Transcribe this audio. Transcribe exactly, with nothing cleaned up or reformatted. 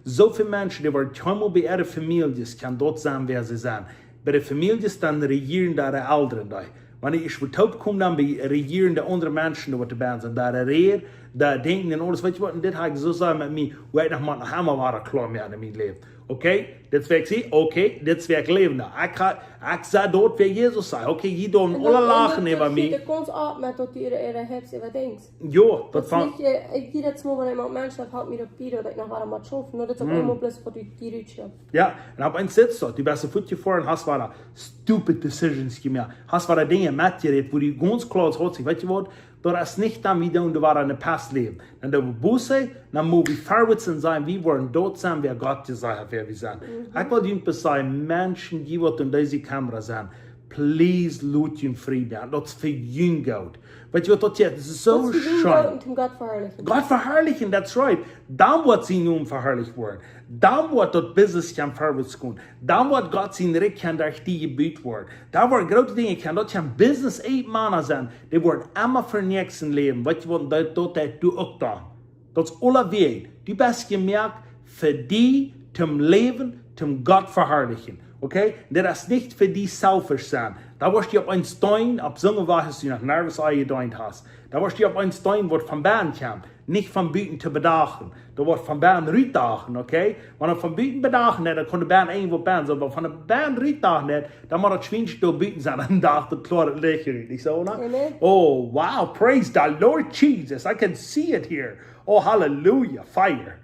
Soo väl Menschen, dee woaren kjeenmol bie äare Famieljes kjennen daut sennen, wäa see sent. Bie de Famieljes dan rejieren doa de Elren doa. Wan ekj woa toopkomen, dan bie rejieren de aundre Menschen, dee waut doa bie sent. Doa rejieren, doa denkjen un aules, weetst waut, un dit ha ekj soo sea met mie, woo ekj noch mau noch emma wada kloa moak en mien Läwen. Okay? Dit es woo ekj sie, okay, dit es woo ekj läwen. Ekj ha, ekj saj daut, woo Jesus säd. Okay, jie doonen aule lachen äwa mie. Daut kjemt opp met daut du äare, äare Herz äwadenkjst. Jo, daut Daut es nich, äh, jiedet Mol, wan eemol Menschen haft, halpt mie daut bie, daut ekj noch wada mott schaufen. Daut es opp eemol bloos waut du die rutschauft. Jo, un opp eemol sitst du, du best soo fuaz jefoaren, hast wada stupid decisions jemoakt. Hast wada Dinja metjerät, wua du gaunz kloa hast, weetst waut, daut es nich dan, wie doonen doa wada en de Past läwen. Dan doo wie Buße, dan mott wie verwoats sennen, wie woaren daut sennen, wäa Gott jesajcht haft, wäa wie sent. Ekj well junt bloos sajen, Menschen, dee waut en dise Kamera sent, please, lot junt frie moaken. Daut es fa junt goot. Weetst waut, daut jeit soo Daut es fa junt scheen. Goot un Gott veharlichen. Gott veharlichen, that's right. Dan woat sien Nomen veharlicht woaren. Dan woat daut Business kjennen verwoats gonen. Dan woat Gott sien Rikj kjennen derch die jebut woaren. Dan woaren groote Dinja kjennen, daut kjennen Business eight Mana sennen. Dee woaren emma fa näakjsten läwen. Weetst waut, daut, daut deist du uk dan. Daut es aule Wäaj. Du best jemoakt fa die, toom läwen, toom Gott veharlichen. Okay? Daut es nich fa die selfish sennen. Dan woascht du opp eemol deenen, opp soone Wies, aus du noch nervös aunjedeent hast. Dan woascht du opp eemol deenen, waut von bennen kjemt. Nich von buten to bedachen. Daut woat von bennen rutdachen, okay? Wan daut von buten bedachen haft, dan kaun de bennen irjentwaut bennen sennen. Oba von de bennen rutdachen haft, dan mott daut Schwiensch doa buten sennen. En Dach daut kloa daut Licht rut. Nich soo, nä? Amen. Oh, wow. Praise the Lord Jesus. I can see it here. Oh, hallelujah. Fire.